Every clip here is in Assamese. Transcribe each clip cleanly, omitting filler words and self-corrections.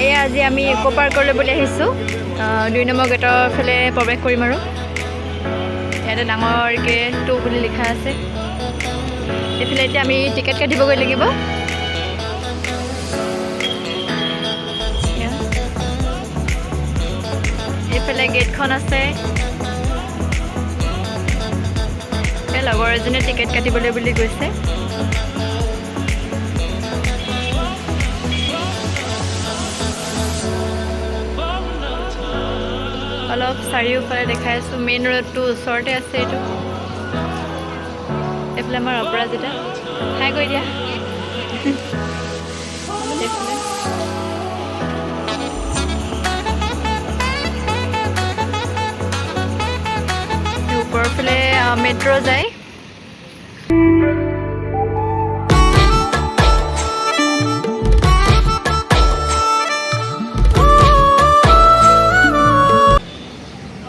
এয়া আজি আমি ইক' পাৰ্কলৈ বুলি আহিছোঁ। 2 নম্বৰ গেটৰ ফালে প্ৰৱেশ কৰিম আৰু ইয়াতে ডাঙৰকৈ 2 বুলি লিখা আছে। এইফালে এতিয়া আমি টিকেট কাটিবগৈ লাগিব। এইফালে গেটখন আছে। এই লগৰ এজনে টিকেট কাটিবলৈ বুলি কৈছে। অলপ চাৰিওফালে দেখাই আছোঁ। মেইন ৰোডটো ওচৰতে আছে এইটো। এইফালে আমাৰ অপৰাজিতা, হাই কৈ দিয়া। এইফালে ওপৰৰ ফালে মেট্ৰ' যায়।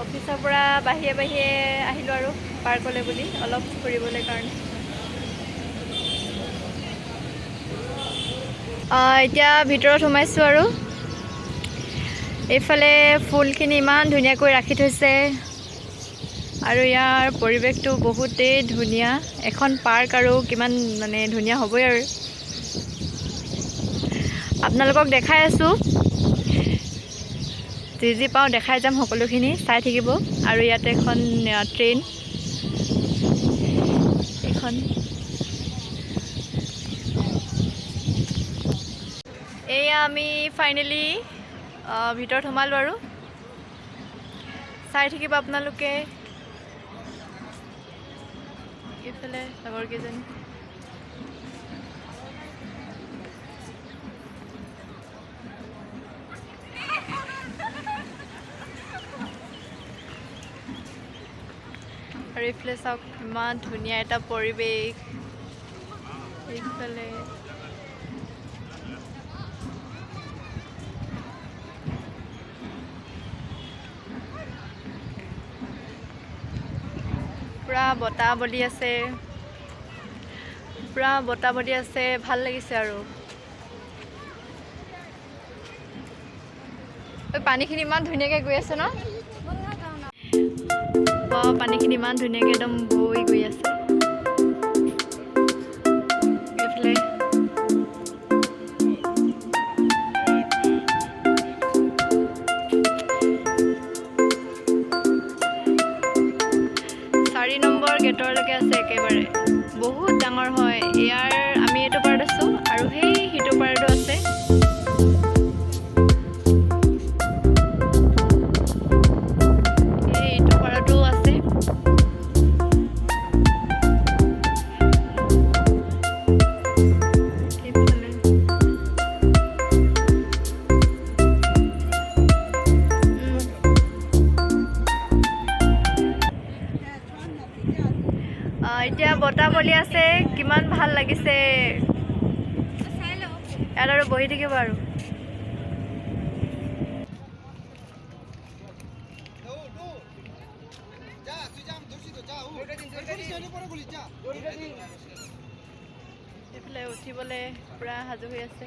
অফিচৰ পৰা বাহিৰে বাহিৰে আহিলোঁ আৰু পাৰ্কলৈ বুলি অলপ ফুৰিবলৈ কাৰণে। এতিয়া ভিতৰত সোমাইছোঁ আৰু এইফালে ফুলখিনি ইমান ধুনীয়াকৈ ৰাখি থৈছে আৰু ইয়াৰ পৰিৱেশটো বহুতেই ধুনীয়া। এখন পাৰ্ক আৰু কিমান মানে ধুনীয়া হ'বই আৰু। আপোনালোকক দেখাই আছোঁ, যি যি পাওঁ দেখাই যাম, সকলোখিনি চাই থাকিব। আৰু ইয়াতে এখন ট্ৰেইন, এইখন এয়া আমি ফাইনেলি ভিতৰত সোমালোঁ আৰু চাই থাকিব আপোনালোকে। এইফালে লগৰ কেইজনী। আৰু এইফালে চাওক ইমান ধুনীয়া এটা পৰিৱেশ। এইফালে পুৰা বতাহ বলি আছে, পুৰা বতাহ বলি আছে, ভাল লাগিছে। আৰু পানীখিনি ইমান ধুনীয়াকৈ গৈ আছে ন, পানীখিনি ইমান ধুনীয়াকৈ একদম বৈ গৈ আছে। এইফালে চাৰি নম্বৰ গেটৰলৈকে আছে, একেবাৰে বহুত ডাঙৰ হয়। ইয়াৰ আমি এইটো পাৰত আছোঁ আৰু সেই সিটো পাৰতো আছে। এই এইটো পাৰতো আছে। এইফালে এতিয়া বতাহ বলি আছে, কিমান ভাল লাগিছে। ইয়াত আৰু বহি থাকিব আৰু। এইফালে উঠিবলৈ পুৰা সাজু হৈ আছে।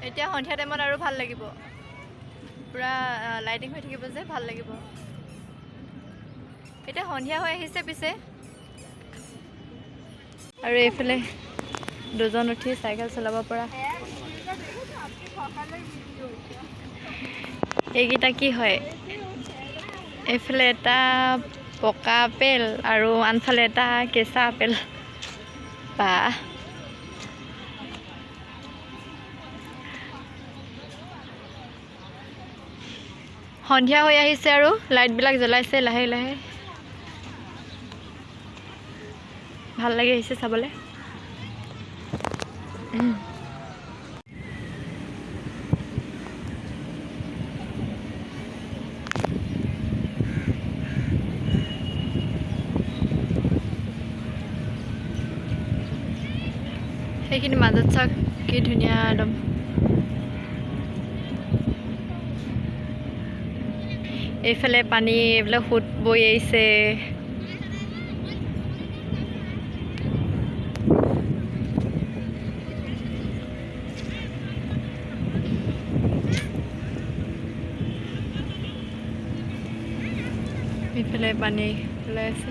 এতিয়া সন্ধিয়া টাইমত আৰু ভাল লাগিব, পুৰা লাইটিং হৈ থাকিব যে ভাল লাগিব। এতিয়া সন্ধিয়া হৈ আহিছে পিছে। আৰু এইফালে দুজন উঠি চাইকেল চলাব পৰা। এইকেইটা কি হয়? এইফালে এটা পকা আপেল আৰু আনফালে এটা কেঁচা আপেল। বা সন্ধিয়া হৈ আহিছে আৰু লাইটবিলাক জ্বলাইছে লাহে লাহে, ভাল লাগি আহিছে চাবলৈ। সেইখিনি মাজত চাওক কি ধুনীয়া একদম। এইফালে পানী এইবিলাক সোঁত বৈ আহিছে। এইফালে পানী ওলাই আছে।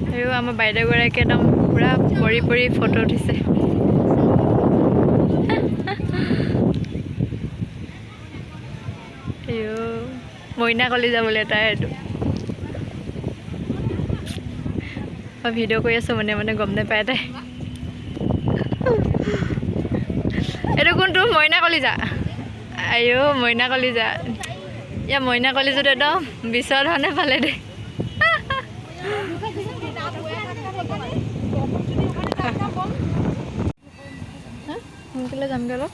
আৰু আমাৰ বাইদেউগৰাকী একদম পূৰা পৰি পৰি ফটো উঠিছে। মইনা কলিজা বোলে তাই এইটো। মই ভিডিঅ' কৰি আছোঁ মানে মানে গম নাপায় তাই। এইটো কোনটো মইনা কলিজা? আইঅ' মইনা কলিজা। ইয়াৰ মইনা কলিজাটো একদম বিচৰা ধৰণে পালে দেই। সোনকালে যামগৈ অলপ।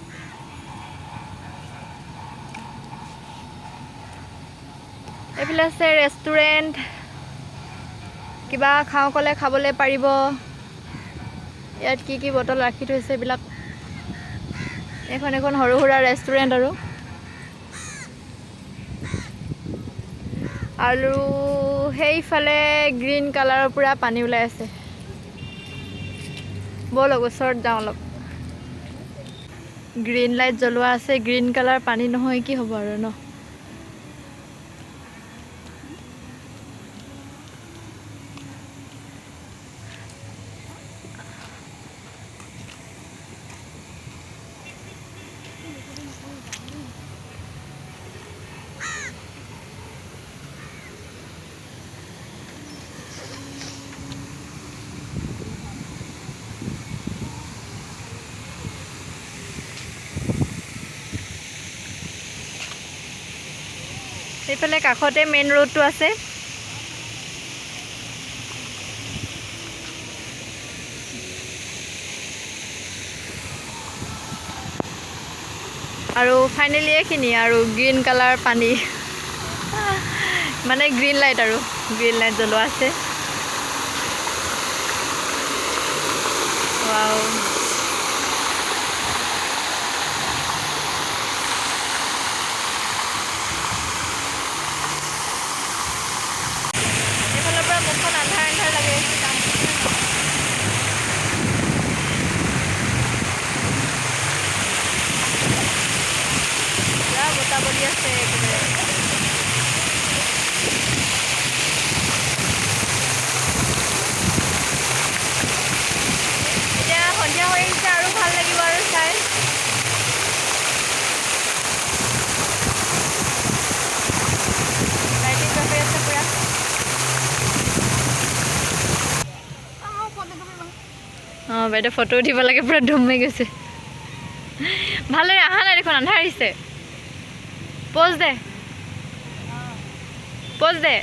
এইফালে আছে ৰেষ্টুৰেণ্ট, কিবা খাওঁ ক'লে খাবলৈ পাৰিব। ইয়াত কি কি বটল ৰাখি থৈছে এইবিলাক। এইখন এখন সৰু সুৰা ৰেষ্টুৰেণ্ট আৰু। আৰু সেইফালে গ্ৰীণ কালাৰৰ পূৰা পানী ওলাই আছে। ব'লক ওচৰত যাওঁ অলপ। গ্ৰীণ লাইট জ্বলোৱা আছে, গ্ৰীণ কালাৰ পানী নহয় কি হ'ব আৰু ন। সেইফালে কাষতে মেইন ৰোডটো আছে। আৰু ফাইনেলি এইখিনি আৰু গ্ৰীণ কালাৰ পানী, মানে গ্ৰীণ লাইট আৰু গ্ৰীণ লাইট জ্বলোৱা আছে। ৱাও, এইফালৰ পৰা মুখখন আন্ধাৰ আন্ধাৰ লাগে। পুৰা বতাহ বলি আছে একেবাৰে। এতিয়া সন্ধিয়া হৈ আহিছে আৰু ভাল লাগিব আৰু চাই। লাইটিং হৈ আছে পুৰা। অঁ বাইদেউ ফটো উঠিব লাগে, পুৰা ধুম হৈ গৈছে। ভালদৰে অহা নাই দেখোন, আন্ধাৰ আহিছে। প'জ দে, প'জ দে।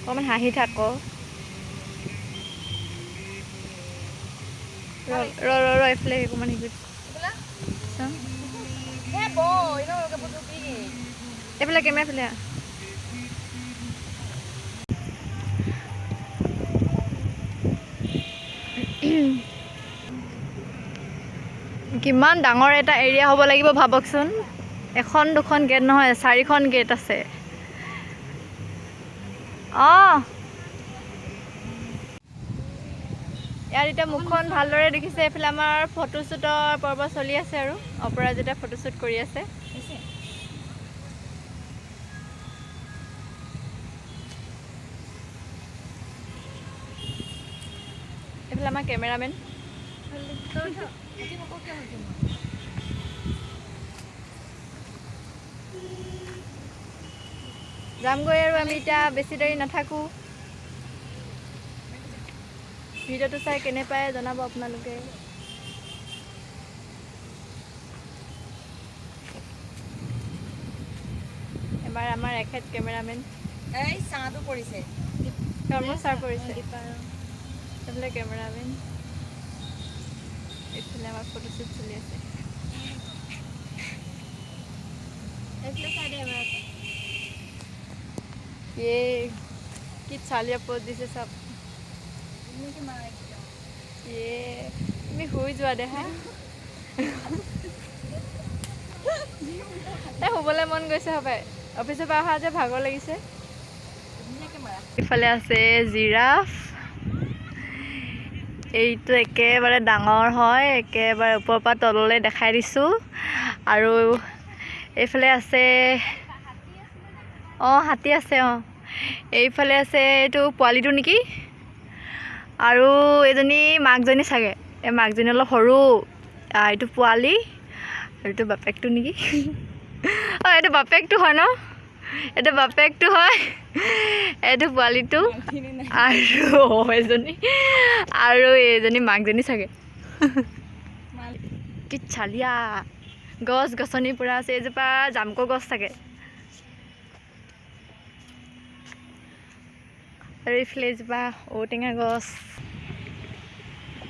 অকণমান হাঁহি থাক। ৰ ৰ ৰ ৰ এইফালে অকণমান হেৰি কৰি চাওঁ। এইফালে কেমেৰা ফালে আহ। কিমান ডাঙৰ এটা এৰিয়া হ'ব লাগিব ভাবকচোন। এখন দুখন গেট নহয়, চাৰিখন গেট আছে। অঁ, ইয়াত এতিয়া মুখখন ভালদৰে দেখিছে। এইফালে আমাৰ ফটোশ্বুটৰ পৰ্ব চলি আছে আৰু অপৰাজিতা ফটোশ্বুট কৰি আছে। এইফালে আমাৰ কেমেৰামেন। যামগৈ আৰু আমি এতিয়া বেছি দেৰি নাথাকোঁ। ভিডিঅ'টো চাই কেনে পায় জনাব আপোনালোকে। এবাৰ আমাৰ এখেত কেমেৰামেন। এই চাহটো পৰিছে, কৰ্মচাৰ পৰিছে। এইফালে কেমেৰামেন, এইফালে আমাৰ ফটোশ্বুট চলি আছে। ये কি চালিয়া প'জ দিছে চাব। ইয়ে, তুমি শুই যোৱা দেহা। তাই শুবলৈ মন গৈছে হপাই, অফিচৰ পৰা অহা যে ভাগৰ লাগিছে। ইফালে আছে জিৰাফ। এইটো একেবাৰে ডাঙৰ হয়, একেবাৰে ওপৰৰ পৰা তললৈ দেখাই দিছোঁ। আৰু এইফালে আছে, অঁ, হাতী আছে। অঁ, এইফালে আছে এইটো পোৱালিটো নেকি আৰু এইজনী মাকজনী চাগে। এই মাকজনী অলপ সৰু, এইটো পোৱালি আৰু এইটো বাপেকটো নেকি। অঁ, এইটো বাপেকটো হয় ন? এইটো বাপেকটো হয়, এইটো পোৱালিটো আৰু এজনী আৰু এইজনী মাকজনী চাগে। কি চালিয়া গছ গছনি পূৰা আছে। এইজোপা জামুকৰ গছ চাগে। আৰু এইফালে এজোপা ঔটেঙা গছ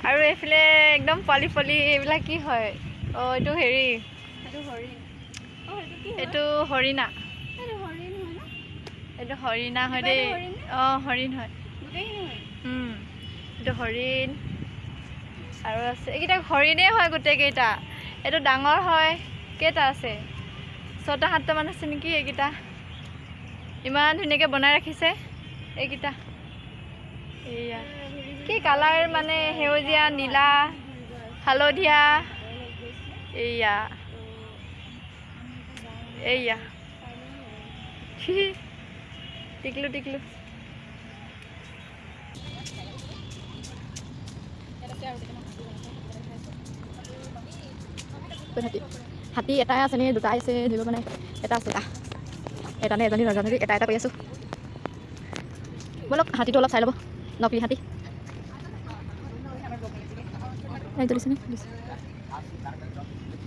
আৰু এইফালে একদম পোৱালি পোৱালি। এইবিলাক কি হয়? অঁ, এইটো হেৰি, এইটো হৰিণা। এইটো হৰিণা হয় দেই। অঁ, হৰিণ হয়। এইটো হৰিণ আৰু আছে। এইকেইটা হৰিণেই হয় গোটেইকেইটা। এইটো ডাঙৰ হয়। কেইটা আছে? ছটা সাতটামান আছে নেকি এইকেইটা। ইমান ধুনীয়াকৈ বনাই ৰাখিছে এইকেইটা। এইয়া কি কালাৰ মানে, সেউজীয়া, নীলা, হালধীয়া। এইয়া এইয়া টিকলু টিকলু। হাতী, হাতী এটাই আছে নে দুটাই আছে ধৰিব মানে। এটা আছে, এটা, এটা নে এজনী নাজানো। এটা এটা কৰি আছোঁ। ব'লক, হাতীটো অলপ চাই ল'ব। নকলি হাতী জ্বলিছে নে?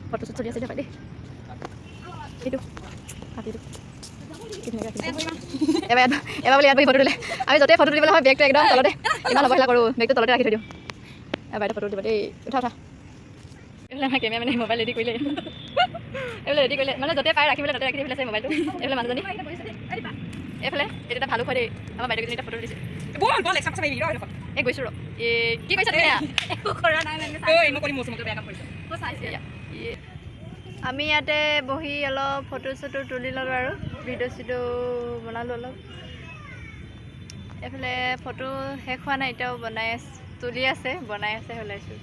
ফটো চট চলি আছে দেই। এইটো হাতীটো কি ধুনীয়াকৈ ৰাখিছে। এবাৰ এবাৰ বোলে ইয়াত বহি ফটো দিলে। আমি য'তে ফটো তুলিবলৈ হয়, বেগটো একদম তলতে, ইমান অৱহেলা কৰোঁ, বেগটো তলতে ৰাখি থৈ দিওঁ। এবাৰ এটা ফটো দিব দেই। উঠা উঠা। এইফালে আমাৰ কেমেৰামেনে মোবাইল ৰেডি কৰিলে। এইফালে ৰেডি কৰিলে মানে য'তে পাই ৰাখিবলৈ ত'তে ৰাখি পেলাইছে মোবাইলটো। এইফালে মানুহজনী, এইফালে এইটো এটা ভালুক হয় দেই। আমাৰ বাইদেউকেইজনী এটা ফটো দিছে। এই গৈছোঁ ৰ। এই কি কৈছা তুমি? আমি ইয়াতে বহি অলপ ফটো চটো তুলি ল'লোঁ আৰু ভিডিঅ' চিডিঅ' বনালোঁ অলপ। এইফালে ফটো শেষ হোৱা নাই এতিয়াও, বনাই আছে, তুলি আছে, বনাই আছে। ওলাইছোঁ।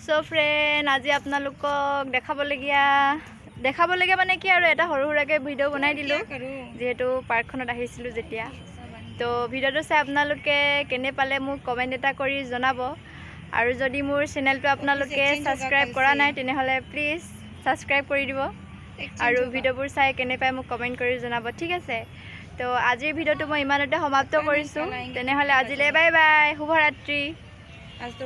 চ' ফ্ৰেণ্ড, আজি আপোনালোকক দেখাবলগীয়া মানে কি আৰু এটা সৰু সুৰাকৈ ভিডিঅ' বনাই দিলোঁ, যিহেতু পাৰ্কখনত আহিছিলোঁ যেতিয়া। তো ভিডিঅ'টো চাই আপোনালোকে কেনে পালে মোক কমেণ্ট এটা কৰি জনাব। আৰু যদি মোৰ চেনেলটো আপোনালোকে ছাবস্ক্ৰাইব কৰা নাই, তেনেহ'লে প্লিজ ছাবস্ক্ৰাইব কৰি দিব আৰু ভিডিঅ'বোৰ চাই কেনে পায় মোক কমেণ্ট কৰি জনাব। ঠিক আছে, তো আজিৰ ভিডিঅ'টো মই ইমানতে সমাপ্ত কৰিছোঁ। তেনেহ'লে আজিলৈ বাই বাই, শুভৰাত্ৰি। आज तो